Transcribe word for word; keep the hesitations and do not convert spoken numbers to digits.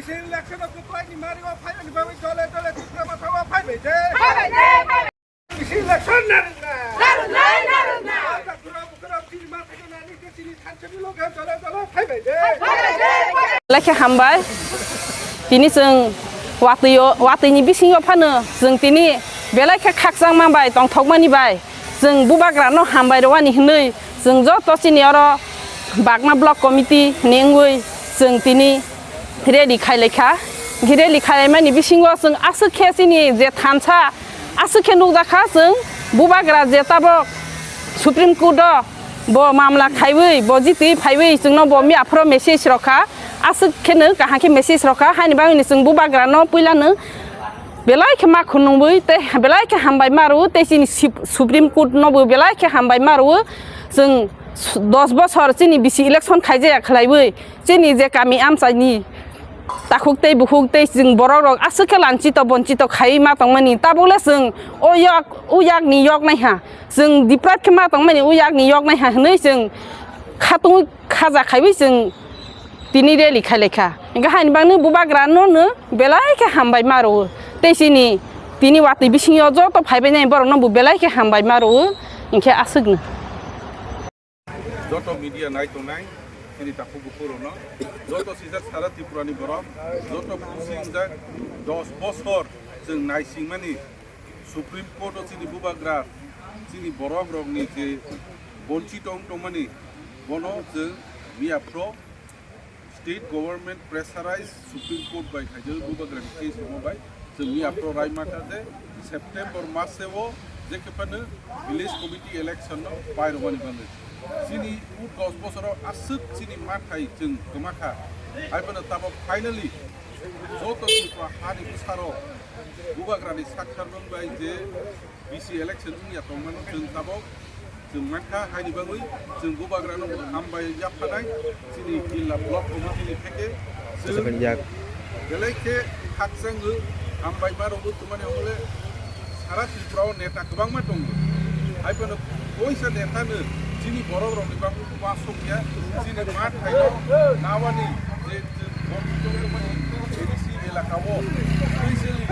Election o kwplai ni mari o phai ni bagwi dole dole Tipra Motha o phai bai de. Phai bai de, phai bai. Election narwkna. Narwknai, narwkna. Bukra bukra chini ma thai nani ke chini thansa ni loge dole dole phai bai de. Phai bai de, phai bai de. Belai khe hambai. Tini chwng watwi-o, watwini bisingo phano chwng tini belai khe khakchangma bai tongthokmani bai chwng bubagrano hambai rwani hwnwi chwng joto chini oro Bagma Block Committee ni wngwi chwng tini rally khailaikha. Rally khailaimani bisingo chwng aswk khe chini je thansa aswk khe nukjakha chwng bubagra je tabok Supreme Court o bo mamla khaiwi bo jitwi phaiwi chwngno bo miyaphoro message rokha. Aswk kheno kaham khe message rokha, haini bagwino chwng bubagrano puilano belai khe ma khunungwi tei belai khe hambai ma rwo tei chini sip-, Supreme Court nobo belai khe hambai ma rwo. Chwng dos bosor chini bisi election khaijaya khlaiwi chini je kami amchaini takhuk tei bukhuk tei chwng borok rok aswk khe lanchito bonchito khaiwi ma tongmani, tabukle chwng o yak, o yakni yok naiha, chwng deprive khe ma tongmani o yakni yok naiha hwnwi chwng khatungwi khaja khaiwi chwng tini rally khailaikha. Hwnkhe haini bagwi bubagrano no belai khe hambai ma rwo. Tei chini tini watwi bisingo joto phaibainai borokno bo belai khe hambai ma rwo. Hwnkhe aswkno. Joto media nai tongnai chini takhuk bukhuk rokno, joto sijak sara Tripura ni borok, joto pusi wngjak dos bosor chwng naisingmani Supreme Court o chini bubagra, chini borok rokni je bonchito wng tongmani, bono chwng miyaphoro state government pressurize Supreme Court bai khaijak bubagrani case rokma bai chwng miyaphoro rai mankha je September maseo je khe phano village committee election no pai rwmani bagwi. Chini o dos bosoro aswk chini mathai chwng kwma kha. Hai phano tabok finally joto Tripura hani bwsarok bubagrani sak sarbang bai je B C election wngya tongmani chwng tabok chwng mankha, haini bagwi chwng bubagrano hambai yaphanai chini jilla block committee ni theke chwng Yak. Belai khe khakchangwi hambai ma rwgwi tongmani hwnle sara Tripura o neta kwbangma tongo. Hai phano koisa neta no chini borok rokni bagwi uansukya chini mathaino nawani je chwng borok tongmani A D C elaka o specially